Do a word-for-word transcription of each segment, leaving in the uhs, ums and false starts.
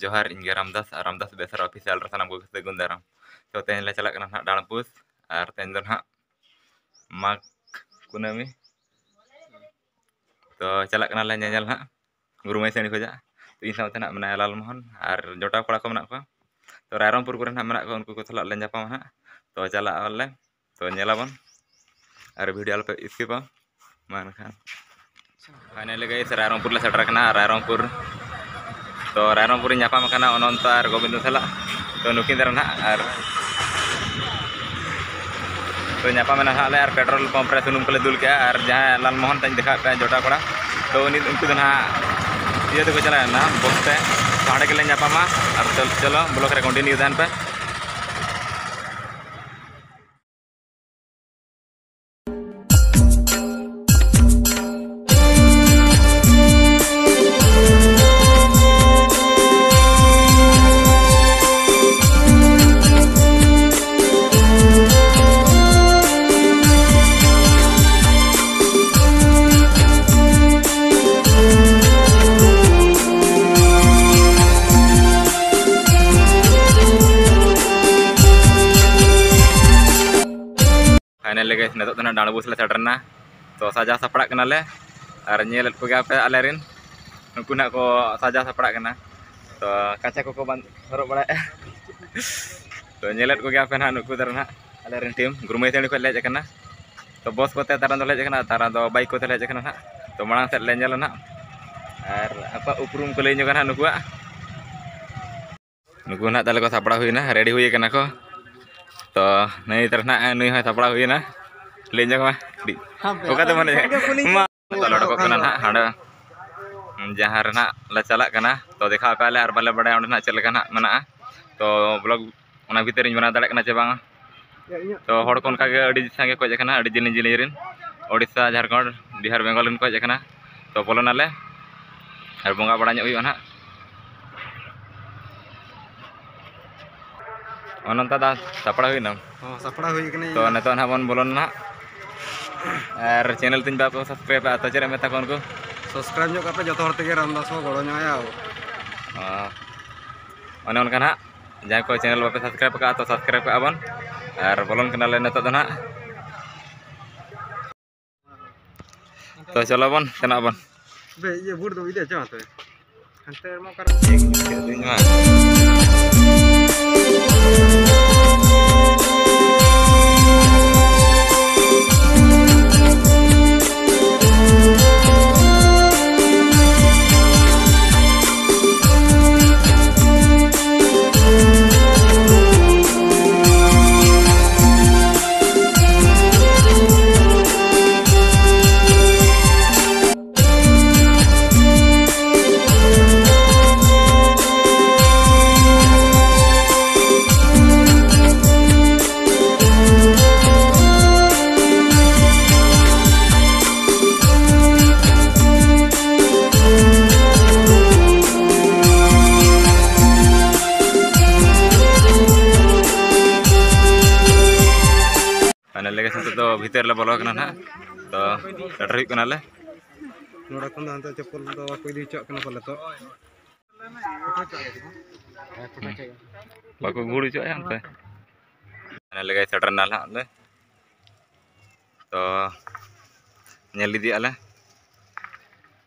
ᱡᱚᱦᱟᱨ, ᱤᱧ ᱜᱮ ᱨᱟᱢᱫᱟᱥ, ᱟᱨ ᱨᱟᱢᱫᱟᱥ ᱵᱮᱥᱨᱟ ᱚᱯᱷᱤᱥᱤᱭᱟᱞ ᱨᱮ ᱥᱟᱱᱟᱢ ᱠᱚᱜᱮ ᱥᱟᱹᱜᱩᱱ ᱫᱟᱨᱟᱢ᱾ ᱛᱚ, ᱛᱮᱦᱮᱧ ᱞᱮ ᱪᱟᱞᱟᱜ ᱠᱟᱱᱟ ᱱᱟᱦᱟᱜ ᱰᱟᱸᱰᱵᱩᱥ, ᱟᱨ ᱛᱮᱦᱮᱧ ᱫᱚ ᱱᱟᱦᱟᱜ ᱢᱟᱜᱽ ᱠᱩᱱᱟᱹᱢᱤ᱾ ᱛᱚ, ᱪᱟᱞᱟᱜ ᱠᱟᱱᱟᱞᱮ ᱧᱮᱧᱮᱞ ᱱᱟᱦᱟᱜ ᱜᱩᱨᱩ ᱢᱟᱹᱭ ᱥᱟᱹᱲᱤ ᱠᱷᱚᱱᱟᱜ᱾ ᱛᱚ, ᱤᱧ ᱥᱟᱶᱛᱮ ᱱᱟᱦᱟᱜ ᱢᱮᱱᱟᱭᱟ ᱞᱟᱞᱢᱳᱦᱚᱱ, ᱟᱨ ᱡᱚᱴᱟᱣ ᱠᱚᱲᱟ ᱠᱚ ᱢᱮᱱᱟᱜ ᱠᱚᱣᱟ᱾ ᱛᱚ, ᱨᱟᱭᱨᱚᱝᱯᱩᱨ ᱠᱚᱨᱮ ᱱᱟᱦᱟᱜ ᱢᱮᱱᱟᱜ ᱠᱚᱣᱟ, ᱩᱱᱠᱩ ᱠᱚ ᱥᱟᱞᱟᱜ ᱞᱮ ᱧᱟᱯᱟᱢᱟ ᱱᱟᱦᱟᱜ᱾ ᱛᱚ, ᱪᱟᱞᱟᱜ ᱟᱞᱮ᱾ ᱛᱚ, ᱧᱮᱞᱟᱵᱚᱱ ᱟᱨ ᱵᱷᱤᱰᱤᱭᱳ ᱟᱞᱚᱯᱮ ᱥᱠᱤᱯᱟ᱾ ᱢᱟ ᱮᱱᱠᱷᱟᱱ, finally guys, ᱨᱟᱭᱨᱚᱝᱯᱩᱨ ᱞᱮ ᱥᱮᱴᱮᱨ ᱟᱠᱟᱱᱟ᱾ ᱨᱟᱭᱨᱚᱝᱯᱩᱨ, ᱛᱚ, ᱨᱟᱭᱨᱚᱝᱯᱩᱨ ᱤᱧ ᱧᱟᱯᱟᱢ ᱟᱠᱟᱱᱟ ᱚᱱᱚᱱᱛᱟ ᱟᱨ ᱜᱳᱵᱤᱱᱫᱚ ᱥᱟᱞᱟᱜ᱾ ᱛᱚ, ᱱᱩᱠᱤᱱ ᱫᱟᱨᱟ ᱱᱟᱦᱟᱜ ᱟᱨ, ᱛᱚ, ᱧᱟᱯᱟᱢ ᱮᱱᱟ ᱱᱟᱦᱟᱜ ᱞᱮ ᱟᱨ ᱯᱮᱴᱨᱳᱞ ᱯᱟᱢᱯ ᱨᱮ ᱥᱩᱱᱩᱢ ᱠᱚᱞᱮ ᱫᱩᱞ ᱠᱮᱜᱼᱟ᱾ ᱟᱨ ᱡᱟᱦᱟᱸᱭ ᱞᱟᱞᱢᱳᱦᱚᱱ ᱛᱟᱧ ᱫᱮᱠᱷᱟᱣᱟᱫ ᱯᱮᱭᱟ ᱡᱚᱴᱟᱣ ᱠᱚᱲᱟ, ᱛᱚ, ᱩᱱᱤ, ᱩᱱᱠᱩ ᱫᱚ ᱱᱟᱦᱟᱜ ᱤᱭᱟᱹ ᱛᱮᱠᱚ ᱪᱟᱞᱟᱣ ᱮᱱᱟ ᱵᱚᱥ ᱛᱮ᱾ ᱛᱚ, ᱦᱟᱸᱰᱮ ᱜᱮᱞᱮ ᱧᱟᱯᱟᱢᱟ᱾ ᱟᱨ ᱪᱚᱞ-, ᱪᱚᱞᱚ ᱵᱞᱚᱜᱽ ᱨᱮ ᱠᱚᱱᱴᱤᱱᱤᱭᱩ ᱛᱟᱦᱮᱱ ᱯᱮ᱾ Finally guys, ᱱᱤᱛᱚᱜ ᱫᱚ ᱱᱟᱦᱟᱜ ᱰᱟᱸᱰᱵᱩᱥ ᱞᱮ ᱥᱮᱴᱮᱨ ᱮᱱᱟ᱾ ᱛᱚ, ᱥᱟᱡᱟᱣ ᱥᱟᱯᱲᱟᱜ ᱠᱟᱱᱟᱞᱮ ᱟᱨ ᱧᱮᱞᱮᱫ ᱠᱚᱜᱮᱭᱟ ᱯᱮ ᱟᱞᱮ ᱨᱮᱱ, ᱱᱩᱠᱩ ᱱᱟᱦᱟᱜ ᱠᱚ ᱥᱟᱡᱟᱣ ᱥᱟᱯᱲᱟᱜ ᱠᱟᱱᱟ᱾ ᱛᱚ, ᱠᱟᱪᱟ ᱠᱚᱠᱚ ᱵᱟᱸᱫ-, ᱦᱚᱨᱚᱜ ᱵᱟᱲᱟᱭᱮᱫᱼᱟ᱾ ᱛᱚ, ᱧᱮᱞᱮᱫ ᱠᱚᱜᱮᱭᱟ ᱯᱮ ᱱᱟᱦᱟᱜ, ᱱᱩᱠᱩ ᱫᱚ ᱱᱟᱦᱟᱜ ᱟᱞᱮ ᱨᱮᱱ ᱴᱤᱢ ᱜᱩᱨᱩ ᱢᱟᱹᱭ ᱥᱟᱹᱲᱤ ᱠᱷᱚᱱ ᱞᱮ ᱦᱮᱡ ᱟᱠᱟᱱᱟ᱾ ᱛᱚ, ᱵᱚᱥ ᱠᱚᱛᱮ ᱛᱟᱨᱟ ᱫᱚᱞᱮ ᱦᱮᱡ ᱟᱠᱟᱱᱟ, ᱛᱟᱨᱟ ᱫᱚ ᱵᱟᱭᱤᱠ ᱠᱚᱛᱮ ᱞᱮ ᱦᱮᱡ ᱟᱠᱟᱱᱟ ᱱᱟᱦᱟᱜ᱾ ᱛᱚ, ᱢᱟᱲᱟᱝ ᱥᱮᱫ ᱞᱮ ᱧᱮᱞᱟ ᱱᱟᱦᱟᱜ ᱟᱨ ᱟᱠᱚᱣᱟᱜ ᱩᱯᱨᱩᱢ ᱠᱚ ᱞᱟᱹᱭ ᱧᱚᱜᱟ ᱱᱟᱦᱟᱜ ᱱᱩᱠᱩᱣᱟᱜ᱾ ᱱᱩᱠᱩ ᱱᱟᱦᱟᱜ ᱛᱟᱞᱮ ᱠᱚ ᱥᱟᱯᱲᱟᱣ ᱦᱩᱭᱱᱟ, ᱨᱮᱰᱤ ᱦᱩᱭ ᱟᱠᱟᱱᱟ ᱠᱚ᱾ ᱛᱚ, ᱱᱩᱭ ᱛᱟᱨᱟ ᱱᱟᱦᱟᱜ, ᱱᱩᱭ ᱦᱚᱸᱭ ᱥᱟᱯᱲᱟᱣ ᱦᱩᱭᱱᱟ᱾ ᱞᱟᱹᱭ ᱧᱚᱜ ᱢᱟ ᱠᱟᱹᱴᱤᱡ᱾ ᱦᱟᱯᱮ, ᱚᱠᱟ ᱛᱮ ᱢᱟᱱᱮ? ᱢᱟ᱾ ᱛᱚ, ᱞᱚᱰᱚᱜᱚᱜ ᱠᱟᱱᱟ ᱱᱟᱦᱟᱜ ᱦᱟᱸᱰᱮ, ᱡᱟᱦᱟᱸ ᱨᱮ ᱱᱟᱦᱟᱜ ᱞᱮ ᱪᱟᱞᱟᱜ ᱠᱟᱱᱟ᱾ ᱛᱚ, ᱫᱮᱠᱷᱟᱣ ᱟᱯᱮᱭᱟᱞᱮ, ᱟᱨ ᱵᱟᱞᱮ ᱵᱟᱲᱟᱭᱟ ᱚᱸᱰᱮ ᱱᱟᱦᱟᱜ ᱪᱮᱫ ᱞᱮᱠᱟ ᱱᱟᱦᱟᱜ ᱢᱮᱱᱟᱜᱼᱟ᱾ ᱛᱚ, ᱵᱞᱚᱜᱽ ᱚᱱᱟ ᱵᱷᱤᱛᱟᱹᱨᱤᱧ ᱵᱮᱱᱟᱣ ᱫᱟᱲᱮᱭᱟᱜ ᱠᱟᱱᱟ ᱪᱮ ᱵᱟᱝᱟ᱾ ᱛᱚ, ᱦᱚᱲ ᱠᱚ ᱚᱱᱠᱟ ᱜᱮ ᱟᱹᱰᱤ ᱥᱟᱸᱜᱮ ᱠᱚ ᱦᱮᱡ ᱟᱠᱟᱱᱟ, ᱟᱹᱰᱤ ᱡᱤᱞᱤᱧ ᱡᱤᱞᱤᱧ ᱨᱮᱱ, ᱳᱰᱤᱥᱟ, ᱡᱷᱟᱲᱠᱷᱚᱸᱰ, ᱵᱤᱦᱟᱨ, ᱵᱮᱝᱜᱚᱞ ᱨᱮᱱ ᱠᱚ ᱦᱮᱡ ᱟᱠᱟᱱᱟ᱾ ᱛᱚ, ᱵᱚᱞᱚᱱᱟᱞᱮ ᱟᱨ ᱵᱚᱸᱜᱟ ᱵᱟᱲᱟ ᱧᱚᱜ ᱦᱩᱭᱩᱜᱼᱟ ᱱᱟᱦᱟᱜ᱾ ᱚᱱᱚᱱᱛᱟ ᱫᱟ, ᱥᱟᱯᱲᱟᱣ ᱦᱩᱭᱱᱟᱢ? ᱦᱚᱸ, ᱥᱟᱯᱲᱟᱣ ᱦᱩᱭ ᱠᱟᱱᱟᱧ᱾ ᱛᱚ, ᱱᱤᱛᱚᱜ ᱱᱟᱦᱟᱜ ᱵᱚᱱ ᱵᱚᱞᱚᱱᱟ ᱱᱟᱦᱟᱜ᱾ ᱟᱨ ᱪᱮᱱᱮᱞ ᱛᱤᱧ ᱵᱟᱠᱚ ᱥᱟᱵᱥᱠᱨᱟᱭᱤᱵᱟ, ᱛᱚ ᱪᱮᱫ ᱮᱢ ᱢᱮᱛᱟ ᱠᱚᱣᱟ ᱩᱱᱠᱩ? ᱥᱟᱵᱥᱠᱨᱟᱭᱤᱵ ᱧᱚᱜ ᱠᱟᱜ ᱯᱮ, ᱡᱚᱛᱚ ᱦᱚᱲ ᱛᱮᱜᱮ ᱨᱟᱢᱫᱟᱥ ᱦᱚᱸ ᱜᱚᱲᱚ ᱧᱚᱜ ᱟᱭᱟ᱾ ᱚ᱾ ᱚᱱᱮ ᱚᱱᱠᱟ ᱱᱟᱦᱟᱜ, ᱡᱟᱦᱟᱸᱭ ᱠᱚ channel ᱵᱟᱯᱮ subscribe ᱟᱠᱟᱫᱼᱟ, ᱛᱚ subscribe ᱠᱟᱜᱼᱟ ᱵᱚᱱ᱾ ᱟᱨ ᱵᱚᱞᱚᱱ ᱠᱟᱱᱟᱞᱮ ᱱᱤᱛᱚᱜ ᱫᱚ ᱱᱟᱦᱟᱜ᱾ ᱛᱚ ᱪᱚᱞᱚ ᱵᱚᱱ ᱥᱮᱱᱚᱜ ᱟᱵᱚᱱ᱾ ᱵᱮ, ᱤᱭᱟᱹ ᱵᱩᱴ ᱫᱚ ᱤᱫᱤᱭᱟ ᱪᱚ ᱦᱟᱱᱛᱮ᱾ ᱦᱟᱱᱛᱮ ᱨᱮᱢᱟ ᱚᱠᱟᱨᱮ ᱤᱧ ᱢᱟ᱾ Finally guys, ᱱᱤᱛᱚᱜ ᱫᱚ ᱵᱷᱤᱛᱟᱹᱨ ᱞᱮ ᱵᱚᱞᱚ ᱠᱟᱱᱟ ᱱᱟᱦᱟᱜ᱾ ᱛᱚ ᱥᱮᱴᱮᱨ ᱦᱩᱭᱩᱜ ᱠᱟᱱᱟᱞᱮ᱾ ᱱᱚᱰᱮ ᱠᱷᱚᱱ ᱫᱚ ᱦᱟᱱᱛᱮ ᱪᱚᱯᱯᱚᱞ ᱫᱚ ᱵᱟᱠᱚ ᱤᱫᱤ ᱦᱚᱪᱚᱣᱟᱜ ᱠᱟᱱᱟ ᱯᱟᱞᱮ ᱛᱚ᱾ ᱵᱟᱠᱚ ᱜᱷᱩᱲ ᱦᱚᱪᱚᱣᱟᱜᱼᱟ ᱦᱟᱱᱛᱮ᱾ Finally guys, ᱥᱮᱴᱮᱨ ᱱᱟᱞᱮ ᱦᱟᱸᱜ ᱞᱮ᱾ ᱛᱚ ᱧᱮᱞ ᱤᱫᱤᱭᱟᱜ ᱞᱮ᱾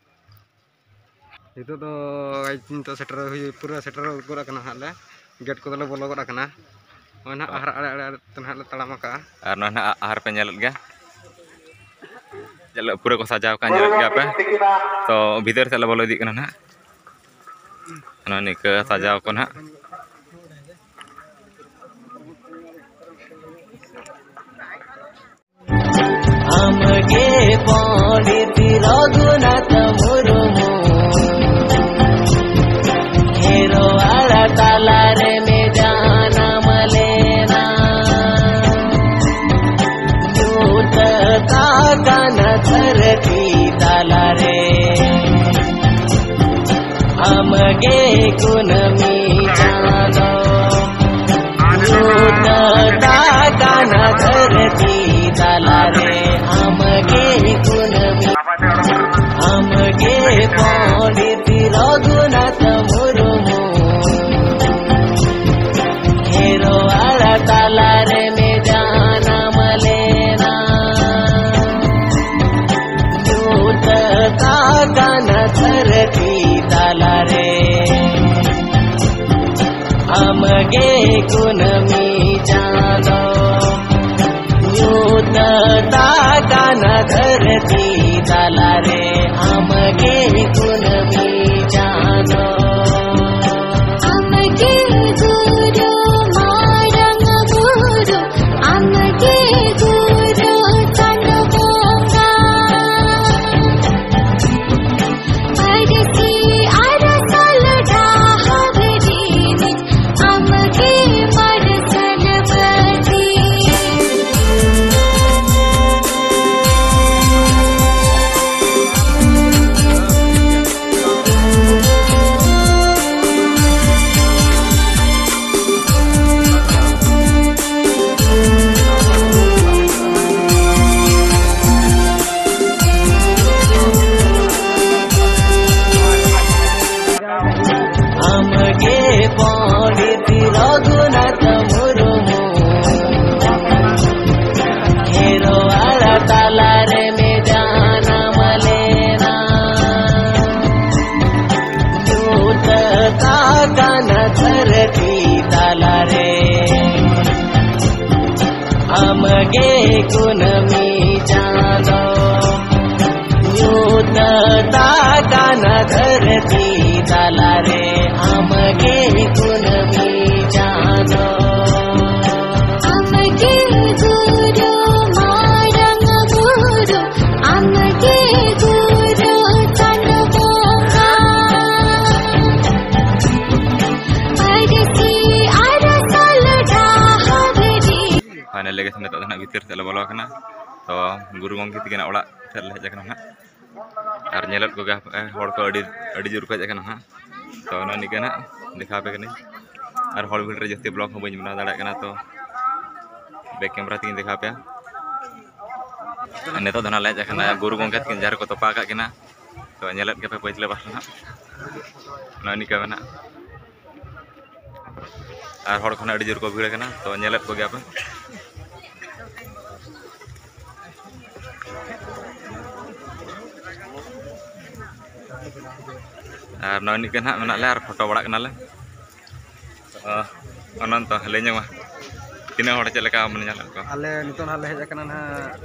ᱱᱤᱛᱚᱜ ᱫᱚ ᱱᱤᱛᱚᱜ ᱥᱮᱴᱮᱨ ᱦᱩᱭ, ᱯᱩᱨᱟᱹ ᱥᱮᱴᱮᱨ ᱜᱚᱫ ᱟᱠᱟᱱᱟ ᱦᱟᱸᱜ ᱞᱮ᱾ ᱜᱮᱴ ᱠᱚᱫᱚ ᱞᱮ ᱵᱚᱞᱚ ᱜᱚᱫ ᱟᱠᱟᱱᱟ᱾ ᱱᱚᱜᱼᱚᱭ ᱱᱟᱦᱟᱜ ᱟᱦᱟᱨ ᱟᱲᱮ ᱟᱲᱮ ᱛᱮ ᱱᱟᱦᱟᱜ ᱞᱮ ᱛᱟᱲᱟᱢ ᱟᱠᱟᱜᱼᱟ᱾ ᱟᱨ ᱱᱚᱜᱼᱚᱭ ᱱᱟᱦᱟᱜ ᱟᱦᱟᱨ ᱯᱮ ᱧᱮᱞᱮᱫ ᱜᱮᱭᱟ, ᱪᱮᱫ ᱞᱮᱠᱟ ᱯᱩᱨᱟᱹ ᱠᱚ ᱥᱟᱡᱟᱣ ᱟᱠᱟᱫ, ᱧᱮᱞᱮᱫ ᱜᱮᱭᱟ ᱯᱮ᱾ ᱛᱚ ᱵᱷᱤᱛᱟᱹᱨ ᱥᱮᱫ ᱞᱮ ᱵᱚᱞᱚ ᱤᱫᱤᱜ ᱠᱟᱱᱟ ᱱᱟᱦᱟᱜ᱾ ᱱᱚᱜᱼᱚᱭ ᱱᱤᱝᱠᱟᱹ ᱥᱟᱡᱟᱣ ᱠᱚ ᱱᱟᱦᱟᱜ᱾ ᱟᱢᱜᱮ ᱯᱚᱱᱰᱤᱛ ᱨᱚᱜᱷᱩᱱᱟᱛᱷ ᱢᱩᱨᱢᱩ, ᱠᱷᱮᱨᱣᱟᱲ ᱛᱟᱞᱟᱨᱮᱢ ᱡᱟᱱᱟᱢ ᱞᱮᱱᱟ᱾ ᱧᱩᱛᱟᱹᱛ ᱟᱠᱟᱱ ᱫᱷᱟᱹᱨᱛᱤ ᱛᱟᱞᱟᱨᱮ ᱟᱢᱜᱮ ᱠᱩᱱᱟᱹᱢᱤ ᱪᱟᱸᱫᱚ, ᱧᱩᱛᱟᱹᱛ ᱟᱠᱟᱱ ᱫᱷᱟᱹᱨᱛᱤ ᱛᱟᱞᱟᱨᱮ ᱟᱢᱜᱮ ᱠᱩᱱᱟᱹᱢᱤ, ᱟᱢᱜᱮ ᱯᱚᱱᱰᱤᱛ ᱨᱚᱜᱷᱩᱱᱟᱛᱷ ᱢᱩᱨᱢᱩ᱾ ᱜᱮ ᱠᱩᱱᱟᱹᱢᱤ ᱪᱟᱸᱫᱚ, ᱧᱩᱛᱟᱹᱛ ᱟᱠᱟᱱᱟ ᱫᱷᱟᱹᱨᱛᱤ ᱛᱟᱞᱟᱨᱮ, ᱟᱢ ᱜᱮ ᱠᱩᱱᱟᱹᱢᱤ ᱪᱟᱸᱫᱚ᱾ ᱟᱢ ᱜᱮ ᱜᱩᱨᱩ ᱢᱟᱨᱟᱝ ᱵᱩᱨᱩ, ᱟᱢ ᱜᱮ ᱜᱩᱨᱩ ᱪᱟᱸᱫᱚ ᱵᱚᱸᱜᱟ᱾ ᱟᱹᱨᱥᱤ ᱟᱨ ᱥᱟᱞ ᱰᱟᱦᱟᱨ ᱨᱮ᱾ ᱯᱷᱟᱭᱱᱟᱞ ᱞᱮᱠᱟ ᱱᱤᱛᱚᱜ ᱫᱚ ᱱᱟᱦᱟᱜ ᱵᱷᱤᱛᱤᱨ ᱥᱮᱫ ᱞᱮ ᱵᱚᱞᱚ ᱟᱠᱟᱱᱟ᱾ ᱛᱚ ᱜᱩᱨᱩ ᱜᱚᱢᱠᱮ ᱛᱤᱠᱤᱱᱟᱜ ᱚᱲᱟᱜ ᱥᱮᱫ ᱞᱮ ᱦᱮᱡ ᱟᱠᱟᱱᱟ ᱱᱟᱦᱟᱜ᱾ ᱟᱨ ᱧᱮᱞᱮᱫ ᱠᱚᱜᱮ ᱦᱚᱲ ᱠᱚ ᱟᱹᱰᱤ, ᱟᱹᱰᱤ ᱡᱳᱨ ᱠᱚ ᱦᱮᱡ ᱟᱠᱟᱱᱟ ᱱᱟᱦᱟᱜ᱾ ᱛᱚ ᱱᱚᱜᱼᱚᱭ ᱱᱤᱝᱠᱟᱹ ᱱᱟᱦᱟᱜ ᱫᱮᱠᱷᱟᱣ ᱟᱯᱮ ᱠᱟᱹᱱᱟᱹᱧ᱾ ᱟᱨ ᱦᱚᱲ ᱵᱷᱤᱲ ᱨᱮ ᱡᱟᱹᱥᱛᱤ ᱵᱞᱚᱜ ᱦᱚᱸ ᱵᱟᱹᱧ ᱵᱮᱱᱟᱣ ᱫᱟᱲᱮᱭᱟᱜ ᱠᱟᱱᱟ, ᱛᱚ ᱵᱮᱠ ᱠᱮᱢᱮᱨᱟ ᱛᱮᱜᱮᱧ ᱫᱮᱠᱷᱟᱣ ᱟᱯᱮᱭᱟ᱾ ᱱᱤᱛᱚᱜ ᱫᱚ ᱱᱟᱦᱟᱜ ᱞᱮ ᱦᱮᱡ ᱟᱠᱟᱱᱟ ᱜᱩᱨᱩ ᱜᱚᱢᱠᱮ ᱛᱤᱠᱤᱱ ᱡᱟᱦᱟᱸ ᱨᱮᱠᱚ ᱛᱚᱯᱟ ᱟᱠᱟᱫ ᱠᱤᱱᱟ᱾ ᱛᱚ ᱧᱮᱞᱮᱫ ᱜᱮᱯᱮ ᱯᱟᱹᱪᱷᱞᱟᱹ ᱯᱟᱥᱴᱟ ᱱᱟᱦᱟᱜ ᱱᱚᱜᱼᱚᱭ ᱱᱤᱝᱠᱟᱹ ᱢᱮᱱᱟᱜᱼᱟ᱾ ᱟᱨ ᱦᱚᱲ ᱠᱚ ᱱᱟᱦᱟᱜ ᱟᱹᱰᱤ ᱡᱳᱨ ᱠᱚ ᱵᱷᱤᱲ ᱟᱠᱟᱱᱟ, ᱛᱚ ᱧᱮᱞᱮᱫ ᱠᱚᱜᱮᱭᱟ ᱯᱮ᱾ ᱟᱨ ᱱᱚᱜᱼᱚᱭ ᱱᱤᱝᱠᱟᱹ ᱱᱟᱦᱟᱜ ᱢᱮᱱᱟᱜ ᱞᱮᱭᱟ ᱟᱨ ᱯᱷᱳᱴᱳ ᱵᱟᱲᱟᱜ ᱠᱟᱱᱟᱞᱮ᱾ ᱚ, ᱚᱱᱚᱱᱛᱚ, ᱞᱟᱹᱭ ᱧᱚᱜ ᱢᱟ, ᱛᱤᱱᱟᱹᱜ ᱦᱚᱲ ᱪᱮᱫ ᱞᱮᱠᱟ ᱵᱚᱱ ᱧᱮᱞᱮᱫ ᱠᱚᱣᱟ? ᱟᱞᱮ ᱱᱤᱛᱚᱜ ᱱᱟᱦᱟᱜ ᱞᱮ ᱦᱮᱡ ᱟᱠᱟᱱᱟ ᱱᱟᱦᱟᱜ,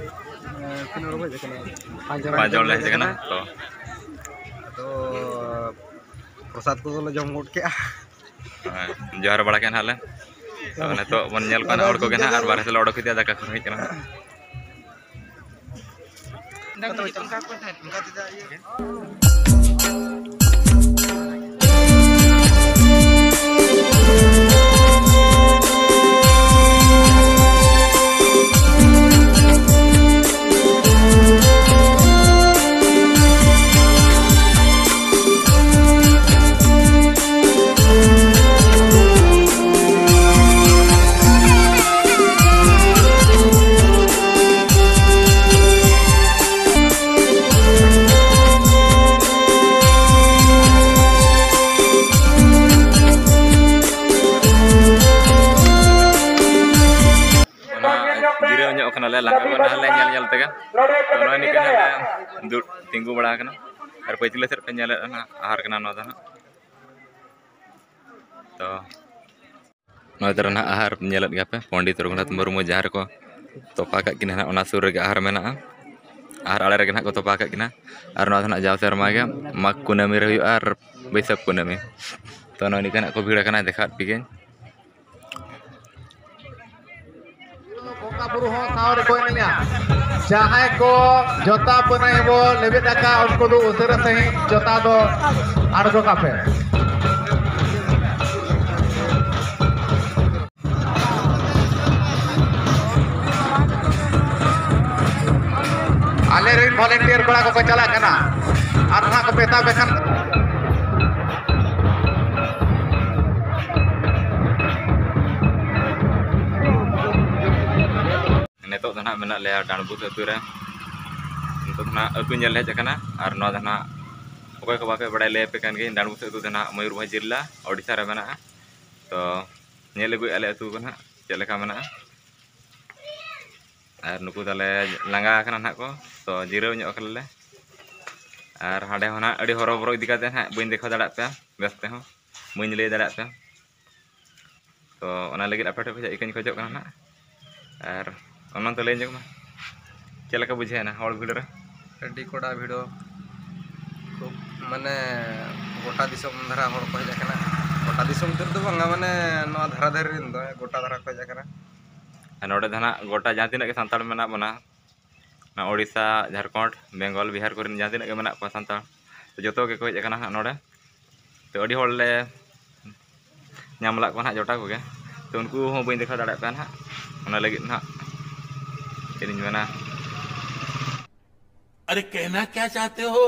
ᱮ, ᱛᱤᱱᱟᱹᱜ ᱦᱚᱲ ᱵᱚᱱ ᱦᱮᱡ ᱟᱠᱟᱱᱟ? ᱯᱟᱸᱪ ᱡᱚᱱ ᱯᱟᱸᱪ ᱡᱚᱱ ᱞᱮ ᱦᱮᱡ ᱟᱠᱟᱱᱟ᱾ ᱛᱚ, ᱟᱫᱚ ᱯᱨᱚᱥᱟᱫ ᱠᱚᱫᱚ ᱞᱮ ᱡᱚᱢ ᱜᱚᱫ ᱠᱮᱜᱼᱟ᱾ ᱦᱮᱸ, ᱡᱚᱦᱟᱨ ᱵᱟᱲᱟ ᱠᱮᱫ ᱱᱟᱦᱟᱜ ᱞᱮ᱾ ᱛᱚ, ᱱᱤᱛᱚᱜ ᱵᱚᱱ ᱧᱮᱞ ᱠᱚᱣᱟ ᱱᱟᱦᱟᱜ ᱦᱚᱲ ᱠᱚᱜᱮ ᱱᱟᱦᱟᱜ, ᱟᱨ ᱵᱟᱨᱦᱮ ᱥᱮᱫ ᱞᱮ ᱚᱰᱚᱠ ᱤᱫᱤᱜᱼᱟ, ᱫᱟᱠᱟ ᱠᱚ ᱨᱮᱸᱜᱮᱡ ᱠᱟᱱᱟ᱾ ᱚᱱᱟ ᱡᱤᱨᱟᱹᱣ ᱧᱚᱜ ᱠᱟᱱᱟᱞᱮ, ᱞᱟᱸᱜᱟ ᱠᱚ ᱱᱟᱦᱟᱜ ᱞᱮ ᱧᱮᱞ ᱧᱮᱞ ᱛᱮᱜᱮ᱾ ᱛᱚ, ᱱᱚᱜᱼᱚᱭ ᱱᱤᱝᱠᱟᱹ ᱱᱟᱦᱟᱜ ᱞᱮ ᱫᱩᱲᱩᱵ ᱛᱤᱸᱜᱩ ᱵᱟᱲᱟ ᱟᱠᱟᱱᱟ᱾ ᱟᱨ ᱯᱟᱹᱪᱷᱞᱟᱹ ᱥᱮᱫ ᱯᱮ ᱧᱮᱞᱮᱫ ᱱᱟᱦᱟᱜ ᱟᱦᱟᱨ ᱠᱟᱱᱟ ᱱᱚᱣᱟ ᱫᱚ ᱱᱟᱦᱟᱜ᱾ ᱛᱚ, ᱱᱚᱜᱼᱚᱭ ᱛᱚᱨᱟ ᱱᱟᱦᱟᱜ ᱟᱦᱟᱨ ᱧᱮᱞᱮᱫ ᱜᱮᱭᱟ ᱯᱮ, ᱯᱚᱱᱰᱤᱛ ᱨᱚᱜᱷᱩᱱᱟᱛᱷ ᱢᱩᱨᱢᱩ ᱡᱟᱦᱟᱸ ᱨᱮᱠᱚ ᱛᱚᱯᱟ ᱠᱟᱜ ᱠᱤᱱᱟ ᱱᱟᱦᱟᱜ, ᱚᱱᱟ ᱥᱩᱨ ᱨᱮᱜᱮ ᱟᱦᱟᱨ ᱢᱮᱱᱟᱜᱼᱟ᱾ ᱟᱦᱟᱨ ᱟᱲᱮ ᱨᱮᱜᱮ ᱱᱟᱦᱟᱜ ᱠᱚ ᱛᱚᱯᱟ ᱠᱟᱜ ᱠᱤᱱᱟ᱾ ᱟᱨ ᱱᱚᱣᱟ ᱫᱚ ᱱᱟᱦᱟᱜ ᱡᱟᱣ ᱥᱮᱨᱢᱟ ᱜᱮ ᱢᱟᱜᱽ ᱠᱩᱱᱟᱹᱢᱤ ᱨᱮ ᱦᱩᱭᱩᱜᱼᱟ ᱟᱨ ᱵᱟᱹᱭᱥᱟᱹᱠᱷ ᱠᱩᱱᱟᱹᱢᱤ᱾ ᱛᱚ, ᱱᱚᱜᱼᱚᱭ ᱱᱤᱝᱠᱟ ᱱᱟᱦᱟᱜ ᱠᱚ ᱵᱷᱤᱲ ᱟᱠᱟᱱᱟ, ᱫᱮᱠᱷᱟᱣᱟᱫ ᱯᱮ ᱜᱤᱭᱟᱹᱧ᱾ ᱵᱚᱸᱜᱟ ᱵᱩᱨᱩ ᱦᱚᱸ ᱥᱟᱶ ᱨᱮᱠᱚ ᱮᱱᱮᱡᱼᱟ᱾ ᱡᱟᱦᱟᱸᱭ ᱠᱚ ᱡᱚᱛᱟ ᱯᱟᱹᱱᱟᱹᱭ ᱵᱚ ᱞᱮᱵᱮᱫ ᱟᱠᱟᱫ, ᱩᱱᱠᱩ ᱫᱚ ᱩᱥᱟᱹᱨᱟ ᱥᱟᱺᱦᱤᱡ ᱡᱚᱛᱟ ᱫᱚ ᱟᱬᱜᱚ ᱠᱟᱯᱮ᱾ ᱟᱞᱮ ᱨᱮᱱ volunteer ᱠᱚᱲᱟ ᱠᱚᱠᱚ ᱪᱟᱞᱟᱜ ᱠᱟᱱᱟ, ᱟᱨ ᱱᱟᱦᱟᱜ ᱠᱚ ᱢᱮᱛᱟ ᱯᱮ ᱠᱷᱟᱱ᱾ ᱱᱤᱛᱚᱜ ᱫᱚ ᱱᱟᱦᱟᱜ ᱢᱮᱱᱟᱜ ᱞᱮᱭᱟ ᱰᱟᱸᱰᱵᱩᱥ ᱟᱹᱛᱩ ᱨᱮ᱾ ᱱᱤᱛᱚᱜ ᱫᱚ ᱱᱟᱦᱟᱜ ᱟᱹᱛᱩ ᱧᱮᱞ ᱦᱮᱡ ᱟᱠᱟᱱᱟ᱾ ᱟᱨ ᱱᱚᱣᱟ ᱫᱚ ᱱᱟᱦᱟᱜ ᱚᱠᱚᱭ ᱠᱚ ᱵᱟᱯᱮ ᱵᱟᱲᱟᱭ, ᱞᱟᱹᱭ ᱟᱯᱮ ᱠᱟᱱ ᱜᱤᱭᱟᱹᱧ, ᱰᱟᱸᱰᱵᱩᱥ ᱟᱹᱛᱩ ᱫᱚ ᱱᱟᱦᱟᱜ ᱢᱚᱭᱩᱨᱵᱷᱚᱸᱡᱽ ᱡᱮᱞᱟ, ᱳᱰᱤᱥᱟ ᱨᱮ ᱢᱮᱱᱟᱜᱼᱟ᱾ ᱛᱚ, ᱧᱮᱞ ᱟᱹᱜᱩᱭᱮᱫᱼᱟ ᱞᱮ ᱟᱹᱛᱩ ᱠᱚ ᱱᱟᱦᱟᱜ ᱪᱮᱫ ᱞᱮᱠᱟ ᱢᱮᱱᱟᱜᱼᱟ᱾ ᱟᱨ ᱱᱩᱠᱩ ᱛᱟᱞᱮ ᱞᱟᱸᱜᱟ ᱟᱠᱟᱱᱟ ᱱᱟᱦᱟᱜ ᱠᱚ, ᱛᱚ ᱡᱤᱨᱟᱹᱣ ᱧᱚᱜ ᱟᱠᱟᱱᱟᱞᱮ᱾ ᱟᱨ ᱦᱟᱸᱰᱮ ᱦᱚᱸ ᱱᱟᱦᱟᱜ ᱟᱹᱰᱤ ᱦᱚᱨᱚᱵᱚᱨᱚ ᱤᱫᱤ ᱠᱟᱛᱮ ᱱᱟᱦᱟᱜ ᱵᱟᱹᱧ ᱫᱮᱠᱷᱟᱣ ᱫᱟᱲᱮᱭᱟᱜ ᱯᱮᱭᱟ ᱵᱮᱥ ᱛᱮᱦᱚᱸ, ᱵᱟᱹᱧ ᱞᱟᱹᱭ ᱫᱟᱲᱮᱭᱟᱜ ᱯᱮᱭᱟ᱾ ᱛᱚ ᱚᱱᱟ ᱞᱟᱹᱜᱤᱫ ᱟᱯᱮ ᱴᱷᱮᱱ ᱠᱷᱚᱱ ᱤᱠᱟᱹᱧ ᱠᱷᱚᱡᱚᱜ ᱠᱟᱱᱟ ᱱᱟᱦᱟᱜ᱾ ᱟᱨ ᱚᱱᱟ ᱫᱚ ᱞᱟᱹᱭ ᱧᱚᱜ ᱢᱮ, ᱪᱮᱫ ᱞᱮᱠᱟ ᱵᱩᱡᱷᱟᱹᱣᱮᱱᱟ ᱦᱚᱲ ᱵᱷᱤᱲ ᱨᱮ? ᱟᱹᱰᱤ ᱠᱚᱰᱟ ᱵᱷᱤᱲᱚ᱾ ᱠᱷᱩᱵ ᱢᱟᱱᱮ ᱜᱚᱴᱟ ᱫᱤᱥᱚᱢ ᱫᱷᱟᱨᱟ ᱦᱚᱲ ᱠᱚ ᱦᱮᱡ ᱟᱠᱟᱱᱟ᱾ ᱜᱚᱴᱟ ᱫᱤᱥᱚᱢ ᱩᱛᱟᱹᱨ ᱫᱚ ᱵᱟᱝᱟ, ᱢᱟᱱᱮ ᱱᱚᱣᱟ ᱫᱷᱟᱨᱟ ᱫᱷᱟᱨᱮ ᱨᱮᱱ ᱫᱚ ᱜᱚᱴᱟ ᱫᱷᱟᱨᱟ ᱠᱚ ᱦᱮᱡ ᱟᱠᱟᱱᱟ᱾ ᱟᱨ ᱱᱚᱰᱮ ᱫᱚ ᱱᱟᱦᱟᱜ ᱜᱚᱴᱟ ᱡᱟᱦᱟᱸ ᱛᱤᱱᱟᱹᱜ ᱜᱮ ᱥᱟᱱᱛᱟᱲ ᱢᱮᱱᱟᱜ ᱵᱚᱱᱟ, ᱱᱚᱣᱟ ᱳᱰᱤᱥᱟ, ᱡᱷᱟᱲᱠᱷᱚᱸᱰ, ᱵᱮᱝᱜᱚᱞ, ᱵᱤᱦᱟᱨ ᱠᱚᱨᱮᱱ ᱡᱟᱦᱟᱸ ᱛᱤᱱᱟᱹᱜ ᱜᱮ ᱢᱮᱱᱟᱜ ᱠᱚᱣᱟ ᱥᱟᱱᱛᱟᱲ, ᱛᱚ ᱡᱚᱛᱚ ᱜᱮᱠᱚ ᱦᱮᱡ ᱟᱠᱟᱱᱟ ᱦᱟᱸᱜ ᱱᱚᱰᱮ᱾ ᱛᱚ ᱟᱹᱰᱤ ᱦᱚᱲ ᱞᱮ ᱧᱟᱢ ᱞᱟᱜ ᱠᱚᱣᱟ ᱱᱟᱦᱟᱜ ᱡᱚᱴᱟ ᱠᱚᱜᱮ, ᱛᱚ ᱩᱱᱠᱩ ᱦᱚᱸ ᱵᱟᱹᱧ ᱫᱮᱠᱷᱟᱣ ᱫᱟᱲᱮᱭᱟᱜ ᱠᱟᱱᱟ ᱱᱟᱦᱟᱜ, ᱚᱱᱟ ᱞᱟᱹᱜᱤᱫ ᱱᱟᱦᱟᱜ ᱪᱮᱫ ᱤᱧ ᱢᱮᱱᱟ᱾ अरे कहना क्या चाहते हो?